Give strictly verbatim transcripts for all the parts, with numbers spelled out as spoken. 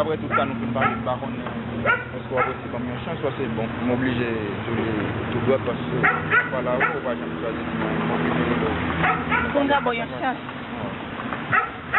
Apre tout sa nou fin pale, m pa konnen èske w ap rete ban m yon chans, paske bon, m oblije di w li tou dwat, paske ou pa la, ou pa janm chwazi di m, mwen prefere lè w. Konn dabò yon chans.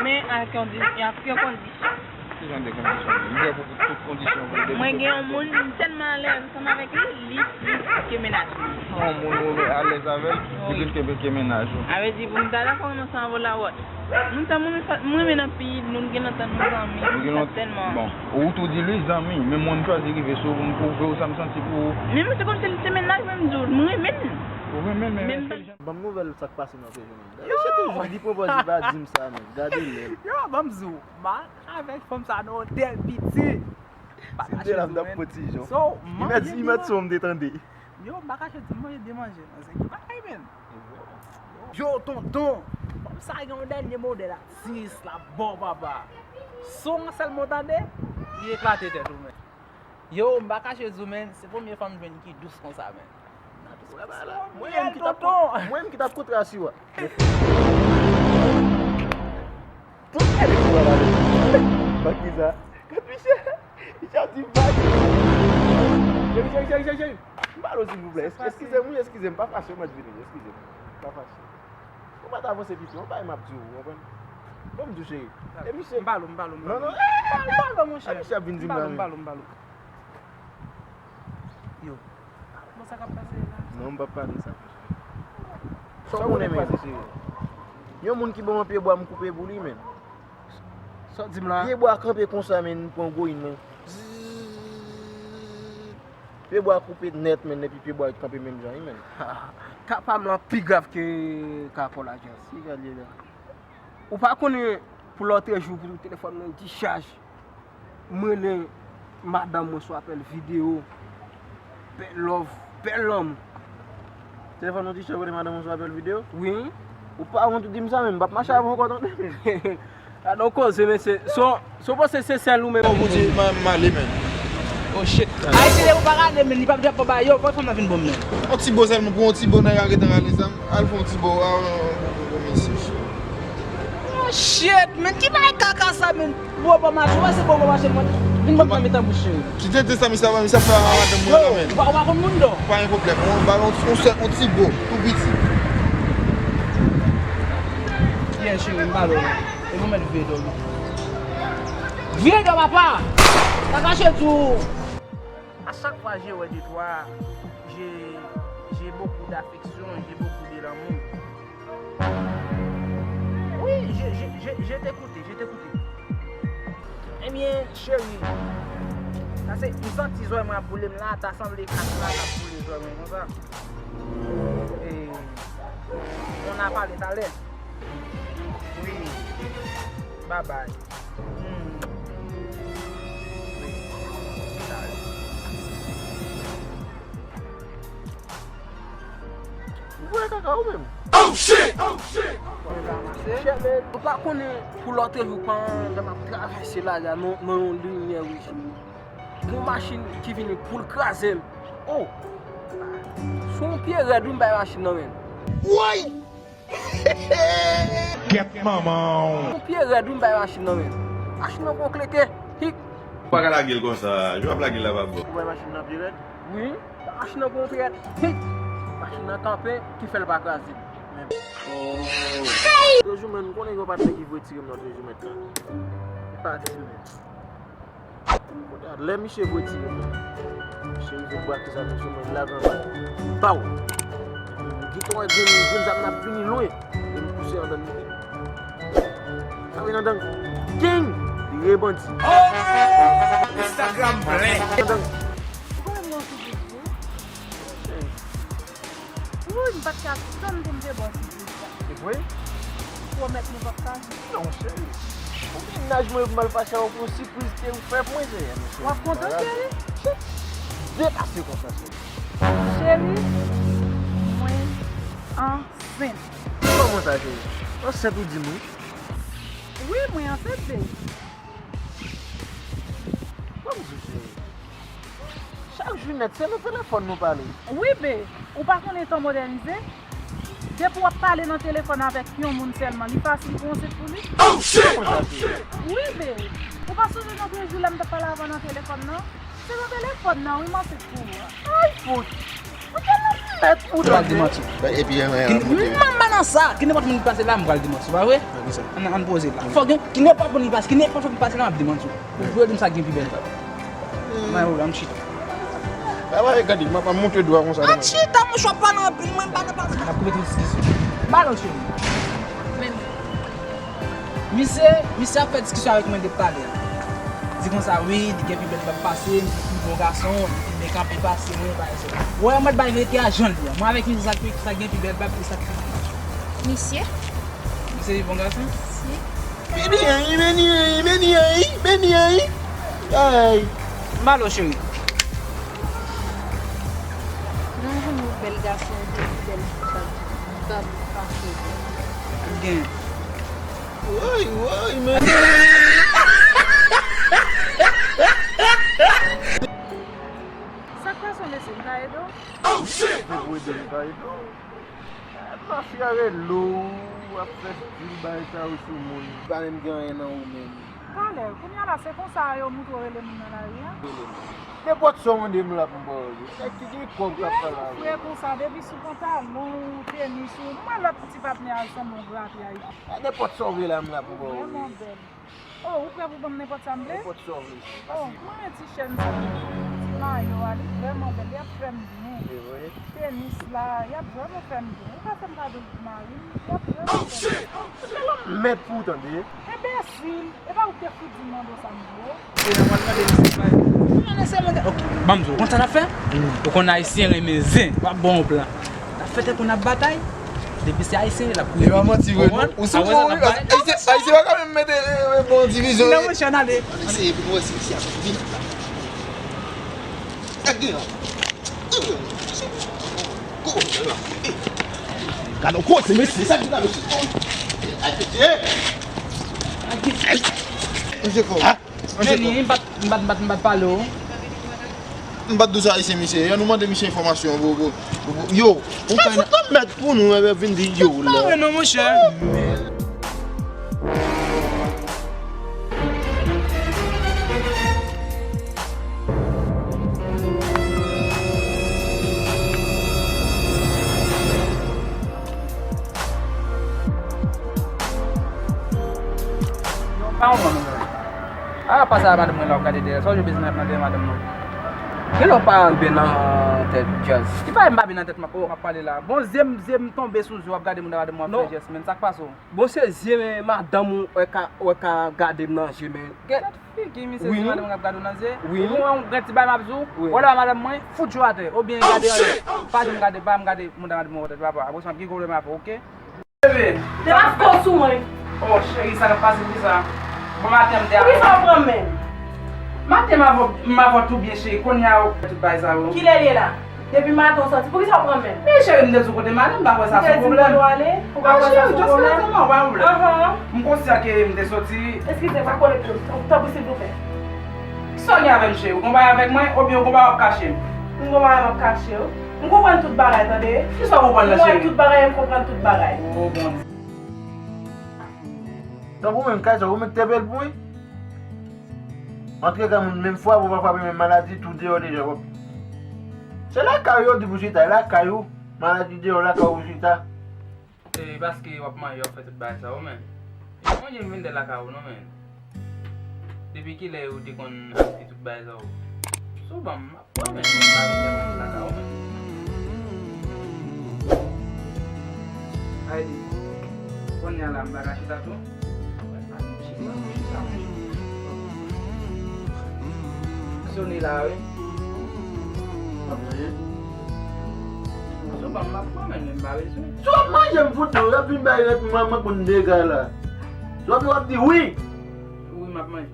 Men ak yon di-, ak yon kondisyon. Ki jan de kondisyon? M prè pou tout kondisyon pou depi. Mwen gen yon moun, m tèlman alèz ansanm avèk li, li, li ke mennaj mwen. Yon moun ou alèz avè l, li vin ke, ke mennaj ou. A vle di, pou m ta dakò renmen ansanm avè w la, wè. Nou ta, mwen, mwen, mwen menm nan peyi, nou gen lontan nou zanmi, nou gen lontan, tèlman. Bon, ou tou di li zanmi, men mwen m chwazi rive sou ou pou m pwouve w sa m santi pou ou. Men se kòmsi li se mennaj mwen, m di w, mwen renmen l. Ou renmen l, men men m pa. Ban m nouvèl sa k pase nan peyi nou. Misye toujou li pran pòz li pa di m sa, men gade lè l. Yo, ban m di w, m al avèk fanm sa nan otèl piti. Si m te la, m t ap pran ti jan. So, m mande li, mande si w m te tande. Yo, m pa kache di m manje de manje nan zen ki bagay, men. Yo, tonton, fanm sa gen yon dènye modèl atis la, bon papa. Son an sèlman w tande, li eklate tèt ou, men. Yo, m pa kache di w, men, se premye fanm m jwenn ki dous konsa, men. Mwen menm ki t ap, mwen menm ki t ap kontre asiwa. Tout mèt pou wè la. Bak ki sa? Gad misye. Misye ap di bak. Cheri, cheri, cheri, cheri, cheri. M pale w silvouplè. Eskize m, wi, eskize m. Pa fache, mwen vini. Eskize m. Pa fache. Ou pa t avanse pito, yon bagay m ap di w, ou konprann? Bon, m di w, cheri. E misye. M pale w, m pale w, m pale w. Non, non. M pale w, m pale w, monchè. A, misye ap vin di m la, men. M pale w, m pale w. Yo. Bon, sa k ap pase la? Non, m p ap pale sa. Sa w konnen pase, cheri? Yon moun ki ban mwen pye bwa, m koupe pou li, men. Sa w di m la? Pye bwa kanpe konsa, men, m pran gwo yin, men. Zzz. Pye bwa koupe nèt, men, epi pye bwa kanpe menm jan, wi, men. Ka pa m lan pi grav ke ka Paul Agence. Ki ka l ye la? Ou pa konnen pou lòtrejou pou telefòn mwen dichaj. M rele madanm mwen sou apèl videyo. Bèl love, bèl lanmou. Telefòn ou dichaj, ou rele madanm ou sou apèl videyo? Wi. Ou pa wont ou di m sa menm, m p ap mache avè w ankò tande. Gade yon koze, mesye. So, so w panse se sèl ou menm? Bon, Bondye, m, m ale, men. Oh, shit. Ayiti, lè ou pa rale, men li p ap janm ba yo, fò fanm nan vin bon, men. Yon ti bo sèlman, pou yon ti bo nèg arete rale zam. Al fè yon ti bo, ah, bon, bon, bon, mesye. Oh, shit, men, ki bagay kaka sa, men? Bo pa mache, ou wè se bo pa mache, mwen vin ban m nan mitan bouch, cheri. Kite de sa, misye ap, misye ap fè a madanm mwen la, men. Ou pa, ou pa konn moun, non? Pa gen pwoblèm. On balon, on sèl, on ti bo, tou piti. Byen, cheri, m pale w. E nou mèt veye dòmi. Veye dò, papa! Sa kache tou! À chaque fois je vois de toi, j'ai, j'ai beaucoup d'affection, j'ai beaucoup de l'amour. Oui, je, je, je, je t'écoute, je t'écoute. Ebyen, cheri, sa se, m santi zòrèy mwen ap boule m la, ta sanble kat la k ap boule zòrèy mwen konsa. E, on a pale talè. Wi. Babay. Hmm. Wi. Talè. Ou kwè kaka ou menm? Oh shit! Oh shit! Ou pa konnen pou lòtrejou pandan m ap travèse la, la nan, nan yon limyè wouj. Gon machin ki vini pou l kraze m. Oh! Se yon pye rèd wi m bay machin nan men. Woy! Gyèt manman w! Yon pye rèd wi m bay machin nan men. Machin nan gon kleke. Hik! Ou pa ka lage l konsa. Jan w ap lage l la pa bon. Ou bay machin nan pye rèd? Wi. Machin nan gon pye rèd. Hik! Machin nan kanpe ki fè l pa kraze. Men. Oh. Trejou men, m konnen gen yon patnè ki vre tire m nan trejou mèt la. Li pati men. Lè misye voye tire mwen, misye rive brake zam nan sou mwen, li lage anba. Baw! Giton an grenn, grenn zam nan ap vini lwen. E m pouse anndan li. Sa vin anndan. King! Li rebandi. Instagram plen. Anndan. Ou konnen m nan sou Facebook? Wi, m pa t ka tann pou m te ba w sipriz sa. Se vre? Pwomèt nou p ap ka jwe. Non, cheri. Ou mennaj mwen, m al fache avè w pou yon sipriz ke ou fè pou mwen, cheri. W ap kontan, cheri? Depase konsa, cheri. Cheri, mwen ansent. Kòman sa, cheri? Ansent ou di m wi? Wi, mwen ansent, baby. Ban m di w, cheri. Chak jou nèt, se nan telefòn nou pale. Wi, be, ou pa konnen tan modènize? Depi w ap pale nan telefòn avèk yon moun sèlman, li fasil pou yon sèt pou li? Wi, babe. Ou pa sonje nan premye jou lè m t ap pale avè w nan telefòn nan? Se nan telefòn nan, wi, m ansent pou ou a. Ay, fout! Ou tèlman mèt pou tande. Pral di manti. Epi, eh, eh, ki, m pa nan sa. Ki nenpòt moun ki pase la, m pral di manti, pa vre? Ann, ann poze la. Fòk gen, ki nenpòt moun ki pase, ki nenpòt moun ki pase la, m ap di manti. Ou dwe di m sa k gen pi bèl. Mwen, ou la, m chita. Sa va, gade, m ap montre dwa konsa. A chita, mouche, w ap pale anpil, mwen, m pa nan pale. N ap koupe tout diskisyon. Balon, cheri. Men, misye, misye ap fè diskisyon avèk mwen depi talè a. Di konsa, wi, li gen pi bèl bab pase m, li pi bon gason, li pi byen kanpe pase mwen, bagay sa. Wè, mwen bay verite a jan l ye. Mwen avèk misye sa ki, sa gen pi bèl bab, e sa ki pi bon gason. Misye? Misye pi bon gason? Si. Beni ay, beni ay, beni ay, beni ay. Ay. Malo, cheri. Nan yon bèl gason, bèl bab, bab pase. Gen. Woy, woy, men. Sa k pase, mesye, m ka ede w? Se pou ede m ka ede w. Mafya rele w, w ap fè stil bagay sa yo sou moun. Pa menm gen anyen nan ou menm. Talè, kounye a la, se konsa yo montre w rele moun nan lari a? Rele m. Nenpòt sa w mande m la pou m ba w li. Nèg ki gen kòb k ap pale avè w. Frè konsa, depi sou pantalon w, tenis ou, m wè lòt ti patnè a l sanble yon grapyay. Nenpòt sa w vle la, m la pou ba w li. Vrèman bèl. Oh, ou prè pou ban m nenpòt sa m vle? Nenpòt sa w vle. Oh, m renmen ti chèn sa, ti mayo a, li vrèman bèl, y ap fè m byen. Se vre? Tenis la, y ap vrèman fè m byen. Ou ka fè m kado mari m, y ap vrèman fè m byen. Mèt pou w tande. Enbesil, e pa ou ki te fout di m mande w sa m vle? E nan mwen mande misye bay. Mwen se mwen. Ok, ban m di w, konn sa n ap fè? Ou konn ayisyen renmen zen, w ap bon plan. N ap fè tèt nou n ap batay. Depi se ayisyen, l ap kouri. E pa manti vre, non. Ou sou bon, wi, paske ayisyen, ayisyen pa ka menm mete, eh, eh, bon divizyon. Non, monchè, n ale. Ann eseye pou nou wè si misye ap vin. Gade yon. Gade yon koze, mesye, sa ki la, mesye. Ay, mesye. Ay. Mesye, kò. Jeni, m pa t, m pa t, m pa t, m pa t pale w. M pa t di w sa, ayisyen, misye. Yo, nou mande misye enfòmasyon, bro, bro. Yo, ou fè nan mèt pou nou, eh, vin di yo la. Pare non, monchè. Pa yon moun. A, pa sa madanm mwen la w ap gade dèyè. Sa w jwe bezwen ap nan dèyè madanm mwen? Gen lè w pa byen nan tèt, Jazz. Ki pa m pa byen nan tèt m ap, m ap pale la. Bon, zye m, zye m tonbe sou zye w ap gade moun nan madanm mwen ap fè jès, men sa k pase w? Bon, se zye, men madanm ou wè ka, wè ka gade m nan je, men. Gèt figi misye, zye madanm mwen ap gade w nan zye. Wi. Ou wè yon grenn ti bagay m ap di w? Wi. Wè lè w wè madanm mwen, fout je w atè. Oubyen gade anlè. Pa janm gade, pa janm gade moun nan madanm mwen atè, papa. Apre sa, m ap gen pwoblèm avè w, oke? Bebe. Te pa fò sou mwen. Oh, cheri, sa k ap pase, poukisa? Bon maten, m te avè w. Poukisa w pran men m? Maten, m avè w, m avè w tou byen, cheri. Kounye a, ou fè tout bagay sa yo. Kilè l ye la? Depi maten, w sòti. Poukisa w pran men m? Men, cheri, m te di w kote m ale, m pa kwè sa se yon pwoblèm. M te di m kote w ale, ou pa kwè sa se yon pwoblèm? Anhan. M konsyan ke m te soti. Eskize, pa kole pye m, tanpri, silvouplè. Kisa w gen avè m, cheri? Ou gen yon bagay avèk mwen, oubyen ou gen yon bagay w ap kache m? M gen yon bagay m ap kache w. M konprann tout bagay, tande. Kisa w konprann la, cheri? M wè tout bagay e m konprann tout bagay. Oh, Bondye. Donk, ou menm, kay sa, ou menm te bèl pou mwen? Antre kay moun menm fwa, ou pa frape menm maladi, tou deyò deja, w ap. Se lakay ou yo di pou chita, lakay ou, maladi deyò, lakay ou pou chita. E paske w ap manje, w ap fè tout bagay sa yo, men. E manje m vin de lakay ou non, men. Depi kilè ou te konn ap di tout bagay sa yo? Si w ban m, m ap pran, men m pa vin de lakay ou, men. Aydi, kounye a la, m pa ka chita tou? Mwen pa vin chita, m chita, m chita. Sone la, wi. Sou ban m ap pran, men m pa bezwen. Si w ap manje m fout non, w ap vin bay rèt mwen, mwen konn dega la. Si w ap, w ap di wi. Wi, m ap manje.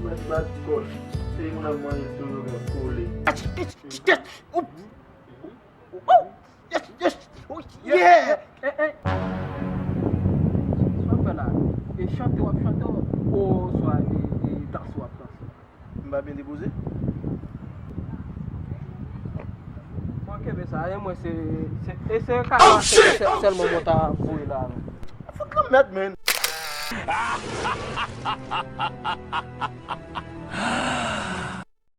Mèt bat kòl. Se moun ap manje sou yo gen kole. Yes, yes. Oh, yeah. Eh, eh. Chante w ap chante, oswa e, e danse w ap danse? M pa byen depoze? Mwen kenbe sa, e mwen se, se, e se ka sèlman mwen ta voye la. Fout lan mèd, man.